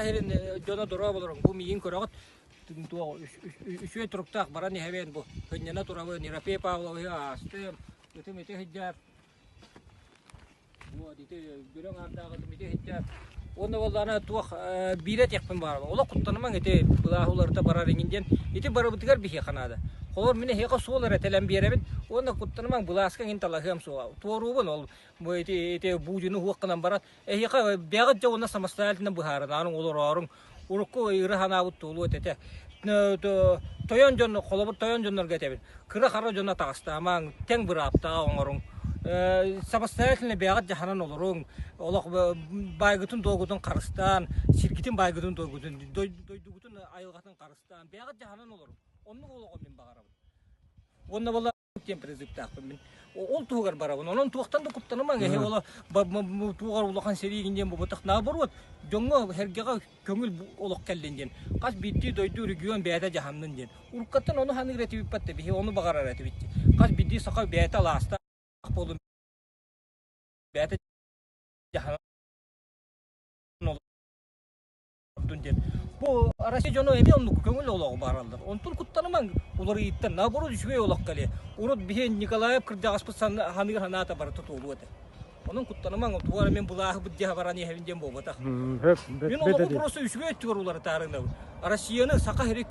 Сирин дьоно дорооболоруҥ, бу миигин көрөҕүт, үчүгэй туруктаах баран иһэбин бу кынньана турабын, Ерофей Павловиһы аастым, ытым ити сылдьар, вот ити бүрөҥ аардааҕы ытым ити сылдьар. Уонна буоллаҕына туох биирэ этиэхпин баҕарабын, олох куттанымаҥ ити былааһы уларыта барар иҥин диэн, ити барыбытыгар биһиэхэ наада. Холобур мин эһиэхэ суол эрэ тэлэн биэрэбин уонна куттанымаҥ былааска иҥин талаһыам суоҕа, туоруубун ол ити ити буудьуну уһуох гынан баран Эһиэхэ бэйэҕит дьэ уонна самостоятельно быһаарынаарыҥ, олорооруҥ. Урукку ыра санаабыт туолуо этэ. Тойон дьон, холобур, тойон дьоннорго этэбин. Кыра-хара дьону атаҕастаамаҥ, тэҥ бырааптаах оҥоруҥ. Самостоятельно бэйэҕит дьаһанан олоруҥ. Олох баайгытын-дуолгутун харыстаан, сиргитин баайгытын-дуолгутун, дойдугутун айылҕатын харыстаан, бэйэҕит дьаһанан олоруҥ. Оннук олоҕу мин баҕарабын. Уонна буолла диэн призывтаахпын мин. Ол туһугар барабын. Онон туохтан да куттанымаҥ. Эһи ола туоҕар улахан сэриигин диэн буолбатах. Наоборот, дьоҥҥо сэргэҕэ көҥүл олох кэллин диэн. Хас биирдии дойду регион бэйэтэ дьаһаннын диэн. Уруккаттан ону ханыыр этибит да биһи ону баҕарар этибит. Хас биирдии саха бэйэтэ алаастаах буолун бэйэтэ дьаһанан диэн. Бу Россия дьоно эмиэ оннук көҥүл олоҕу баараллар. Онтон куттанымаҥ уларыйыыттан, наоборот үчүгэй олох кэлиэ. Урут биһи Николаев кырдьаҕаспыт ханыгар санаата барыта туолуо этэ. Онон куттанымаҥ, тугу эрэ мин былааһы дьиэ баран иһэбин диэн буолбатах. Мин олоҕу просто үчүгэй өттүгэр уларытаарыҥ Россияны Саха сири.